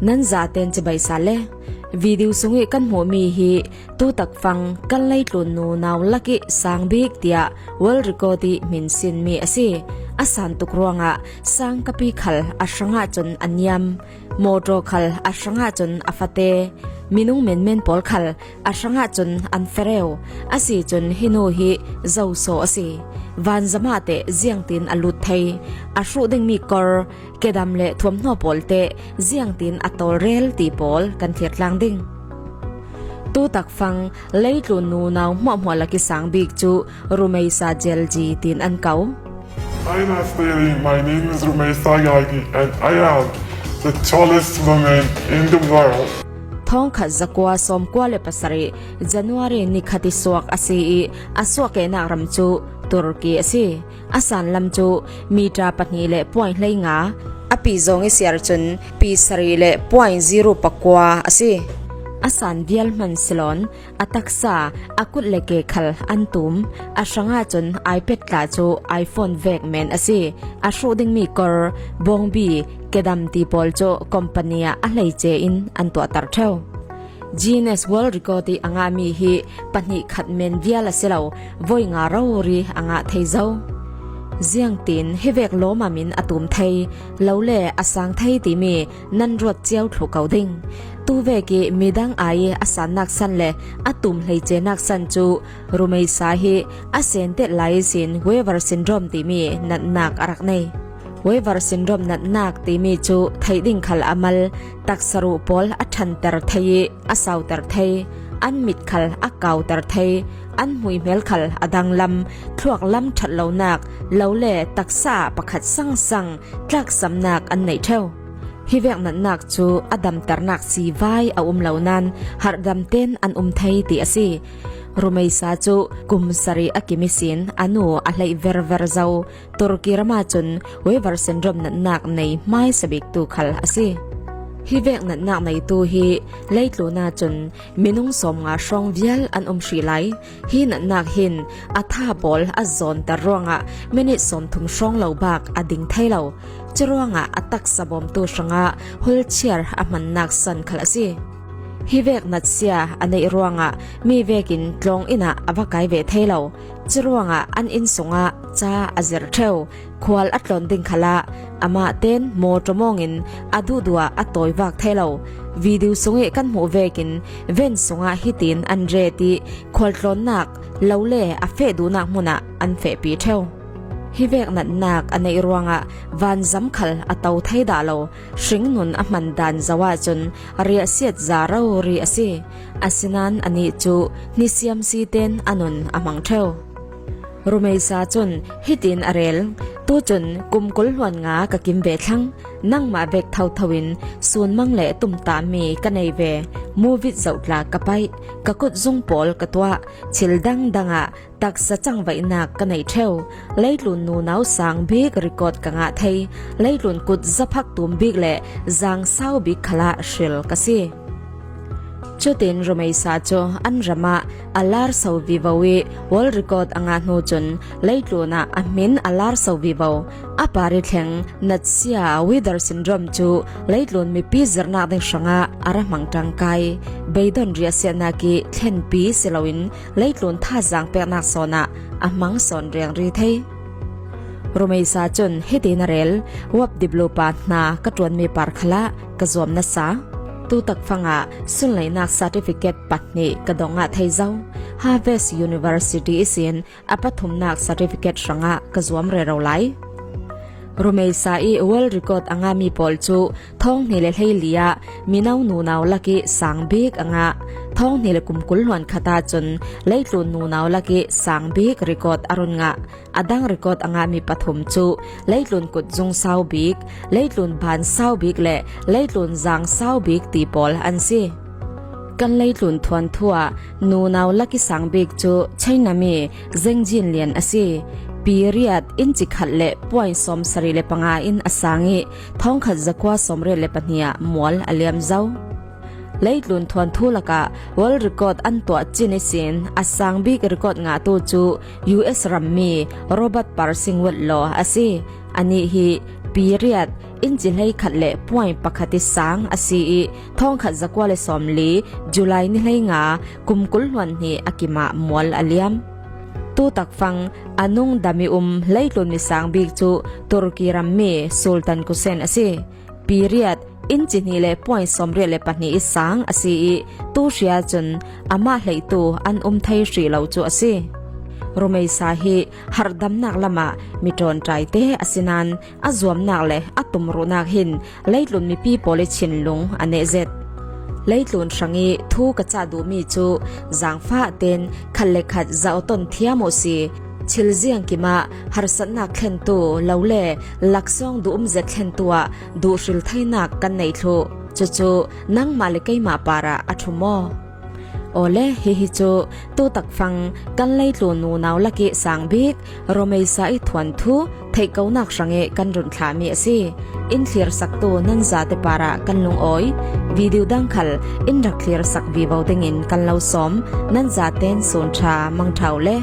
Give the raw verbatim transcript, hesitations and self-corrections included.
Nan zaten cibai sa le. Video sungih kan hmuh mi hi tu takfang kan leitlun nunau lakih sang bik tiah world record ih hminsin mi a si. A san tuk ruangah sang kapi khal a hrangah cun a niam, motor khal a hrangah cun a fate, minung menmen pawl khal a hrangah cun an fereu. A si cun hi nu hi zoso a si. Vanzam ah teh ziangtin a lut thei? A hruh dingmi kor, kedam le thuamhnaw pawl teh ziangtin a tawlrel ti pawl kan thlir tlang ding. Tu takfang leitlun nunau hmuahhmuah lakih sang bik cu Rumeisa Jelji tiin an ko. Hi, Nasteli. My name is Rumeisa Yagi, and I am the tallest woman in the world. Thawngkhat zakua sawmkua le pasarih January ni khat ih suak a si ih a suahkehnak ram cu Turkey a si. A sanlam cu mita pahnih le point hleinga, a pi zong ih siar cun pi sarih le point zero pakua a si. A san vial hman si lawn, a taksa, a kut le ke khal an tum. A hrangah cun iPad tla cu iPhone vek men a si. A hruh dingmi kor, bawngbi, kedam ti pawl cu company ah a hleice in an tuahter ṭheu. Guinness World Record ih a ngahmi hi pahnih khat men vial a si lo, voi nga rori a ngah thei zo. Ziangtin hi vek lawmam in a tum thei, lo le a sang thei timi nan ruat cio thluh ko ding. Tu vek ih midang ai ih a sannak san le a tum hleicenak san cu Rumeisa hi a senteh lai ihsin Weber syndrome timi natnak a rak nei. Weber syndrome natnak timi cu theih ding khal a mal, taksa ruh pawl a ṭhanter thei ih a sauter thei, an mit khal a kauter thei, an hmuihmel khal a danglam, thluak lam ṭhat lonak, lo le taksa ah pakhat sangsang tlaksamnak an neih ṭheu. Hi vek natnak cu a damternak sivai a um lo nain harhdam tein an um thei ti a si. Rumeisa cu kum sarih a kim ihsin a nu a hleih verver zo. Turkey ram ahcun Weber syndrome natnak nei hmaisa biktu khal a si. Hi vek natnak neitu hi leitlun ahcun minung sawmnga hrawng vial an um hrih lai. Hi natnak hin a tha pawl a zawnter ruangah minit sawmthum hrawng lo bak a ding thei lo. Curuangah a taksa bawmtu hrangah wheelchair a hmannak san khal a si. Hi vek natsia a neih ruangah mi vekin tlawng inn ah a va kai ve thei lo. Curuangah an inn sungah ca a zir ṭheu. Khual a tlawn ding khalah amah tein motor mawngin a duhduh ah a tawivak thei lo. Video sungih kan hmuh vekin van sungah hitin an ret ih khual tlawnnak lo le a feh duhnak hmunah an fehpi ṭheu. Hi vek natnak a neih ruangah vanzam khal a to thei dah lo. Hringnun a hman dan zoh ahcun riahsiat za rori a si. Asinain anih cu hnisiam si tein a nun a hmang ṭheu. Rumeisa cun hitin a rel, tucun kum kul hluan nga ka kim ve thlang, nangmah vek thotho in sunmang le tumtahmi ka nei ve, movie zoh tla ka paih, ka kutzung pawl ka tuah, thil dangdang ah taksa cangvaihnak ka nei ṭheu, leitlun nunau sang bik record ka ngah thei, leitlun kut zaphak tum bik le zaang sau bik khalah hril ka si. Cutin Rumeisa cu an ram ah a lar so vivo ih world record a ngah hnu cun leitlun ah a hmin a lar so vivo. A par ih thleng natsia Weber syndrome cu leitlun mipi zirnak ding hrangah a ra hmang ṭangkai. Beidon riahsiatnak ih thlenpi si loin leitlun thazaang peknak sawn ah a hmang sawn rengri thei. Rumeisa cun hitin a rel, Wap diplupa hna ka ṭuanmi par khalah ka zuam nasa. Tu takfang ah sunlaihnak certificate pahnih ka dongh ngah thei zo. Harvard University ihsin a pathumnak certificate hrangah ka zuam rero lai. Rumeisa ih world record a ngahmi pawl cu thawng hnih le hleili ah mino nunau lakih sang bik a ngah. Thawng hnih le kum kul hluan khat ahcun leitlun nunau lakih sang bik record a run ngah. A dang record a ngahmi pathum cu leitlun kutzung sau bik, leitlun ban sau bik le leitlun zaang sau bik ti pawl an si. Kan leitlun thuanthu ah nunau lakih sang bik cu China mi Zheng Jinlian a si. Period inci khat le point sawm sarih le panga in a sang ih thawngkhat zakua sawmriat le pahnih ah mual a liam zo. Leitlun thuanthu lakah world record an tuah cin ihsin a sang bik record ngahtu cu U S rammi Robert Parsing Wadlaw a si. Anih hi period inchi hleikhat le point pakhat i sang a si i, thawngkhat zakua le sawmli, July ni hleinga, kum kul hluan hnih a kimah mual a liam. Tutak fang a nung dam i um leitlun mi sang bik cu Turkey ram mi Sultan Kusen a si. Period inchi hnih le point sawmriat le pahnih i sang a si i, tu hria cun amah hleihtu an um thei hrih lo cu a si. Rumeisa hi harhdamnak lamah mi ṭawnṭaite a si nain a zuamnak le a tumruhnak hin leitlun mipi pawl i thinlung a neh zet. Leitlun hrang i thu ka cah duhmi cu zaangfah tein khat le khat zaoton thiam uh si. Thil ziangkim ah harsatnak thlentu lo le laksawng duhum zet thlentu ah duhhril theinak kan nei thluh. Cucu nangmah le keimah parah a ṭhu maw? Awle, hihi cu tutak fang kan leitlun nunau lak i sang bik, Rumeisa i thuanthu theihkonak hrang i kan run thlahmi a si. In thlirsaktu nan zate parah kan lungawi. Video dang khal in rak thlirsak vivo dingin kan lo sawm. Nan zaten sun ṭha, mang ṭha uh le.